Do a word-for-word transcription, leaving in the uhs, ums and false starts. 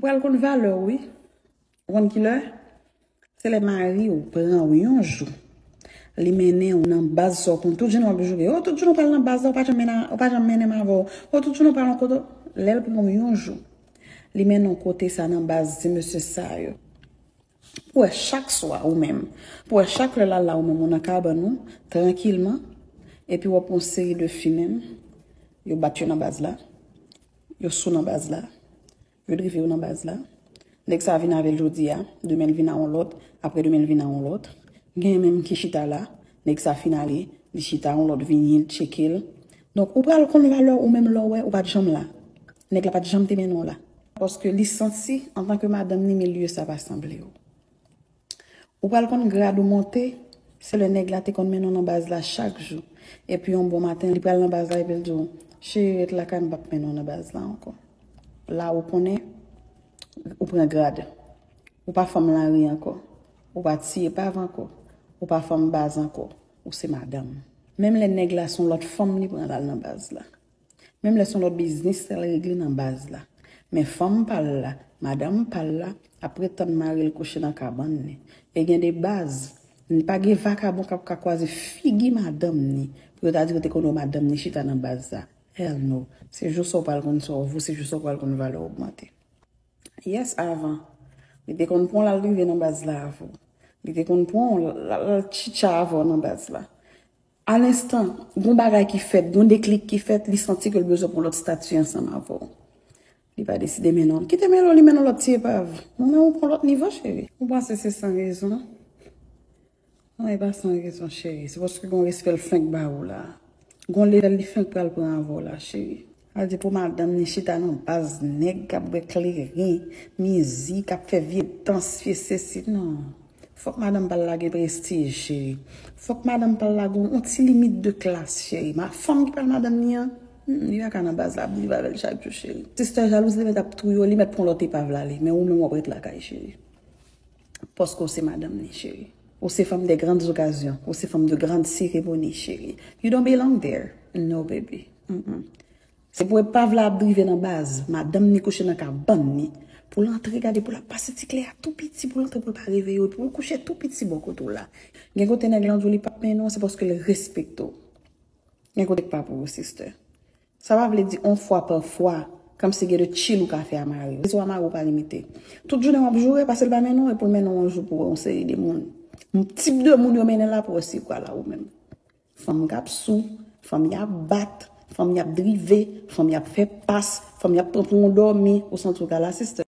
Ou pral konn valè w, wi. Ou konn kilè? Se lè mari w pran w yon jou. Li mennen w nan baz sa w konn tout jounen w ap joure. Oh, tout jounen w pral nan baz la, ou pa janm mennen, ou pa janm mennen m avè w. Oh, tout jounen w pral yon kote. Lè l pran w yon jou. Li mennen w kote sa nan baz ti mesye sa yo. Pou wè chak swa ou menm. Pou wè chak lè l al la ou menm ou nan kabann ou, trankilman. Epi w ap yon seri de fi menm. Yo bat yo nan baz la. Yo sou nan baz la. Yo drive yo nan baz la. Nèg sa vin avè l jodi a, demen l vin a yon lòt, apre demen l vin a yon lòt. Gen menm ki chita la, nèg sa fin ale, li chita yon lòt vini, l tcheke l. Donk, ou pral konn valè w ou menm lè w wè, ou pa t janm la. Nèg la pa t janm te mennen w la. Paske li santi, antanke madanm ni milye sa pa sanble w. Ou pral konn grad ou monte, se lè nèg la te konn mennen w nan baz la chak jou. Epi yon bon maten, li pral nan baz la, epi l di w, cheri, ret lakay m, m p ap mennen w nan baz la ankò. La ou konnen, ou pran grad. Ou pa fanm lari ankò. Ou pa ti epav ankò. Ou pa fanm baz ankò. Ou se madanm. Menm lè nèg la se yon lòt fanm li pran l al nan baz la. Menm lè se yon lòt biznis l al regle nan baz la. Men fanm pa l la, madanm pa l la, ap ret tann mari l kouche nan kabann li. E gen de baz, li pa gen vakabon k ap ka kwaze figi madanm ni pou yo ta di yo te konn wè madanm ni chita nan baz la. Hell no. Se jou sa w pral konn sa w vo, se jou sa w pral konn valè w ogmante. Yes, avan. Li te konn pran w l al rive nan baz la avè w. Li te konn pran w l al tchitcha avè w nan baz la. A lenstan, gon bagay ki fèt, gon deklik ki fèt, li santi ke l bezwen pran lòt stati ansanm avè w. Li pa deside mennen w. Kite mennen w, li mennen w lòt ti epav. Mwen menm ou pran lòt nivo, cheri. Ou panse se san rezon? Non, e pa san rezon, cheri. Se paske gon respè l fenk ba ou la. Gon level li fenk pral pran avè w la, cheri. Sa di pou madanm ni chita nan baz nèg k ap bwè kleren, mizik, ap fè vye dans, fè sesi, non. Fòk madanm pa l la gen prestij, cheri. Fòk madanm pa l la gen yon ti limit de klas, cheri. Ma, fanm ki pral madanm ni an, hmm, li pa ka nan baz la ap viv avè l chak jou, cheri. Sistè, jalouzi li mèt ap touye w, li mèt pran lòt epav l ale. Men ou menm w ap ret lakay, cheri. Paske w se madanm ni, cheri. Ou se fanm de grandes occasions. Ou se fanm de grandes cérémonies, cheri. You don't belong there. No, baby. Mm-mm. Se pou epav la ap drive nan baz. Madanm ni kouche nan kabann ni. Pou l antre gade, pou l ap pase ti klè a tou piti, pou l antre, pou l pa reveye w, pou l kouche tou piti bò kote w la. Gen kote nèg lan di w li p ap mennen w, se paske l respekte w. Gen kote k pa pou ou, sister. Sa pa vle di on fwa pa fwa, kòmsi gen de chill ou ka fè a mari w. Rezon a mari w pa limite. Tout jounen w ap joure, paske l pa mennen w, epi l mennen w yon jou pou w wè yon seri de moun. Tip de moun yo mennen la pou w wè si w pral la ou menm. Fanm k ap sou, fanm y ap bat, fanm y ap drive, fanm y ap fè pas, fanm y ap pran pou yon dòmi, ou santi w ka la, sister.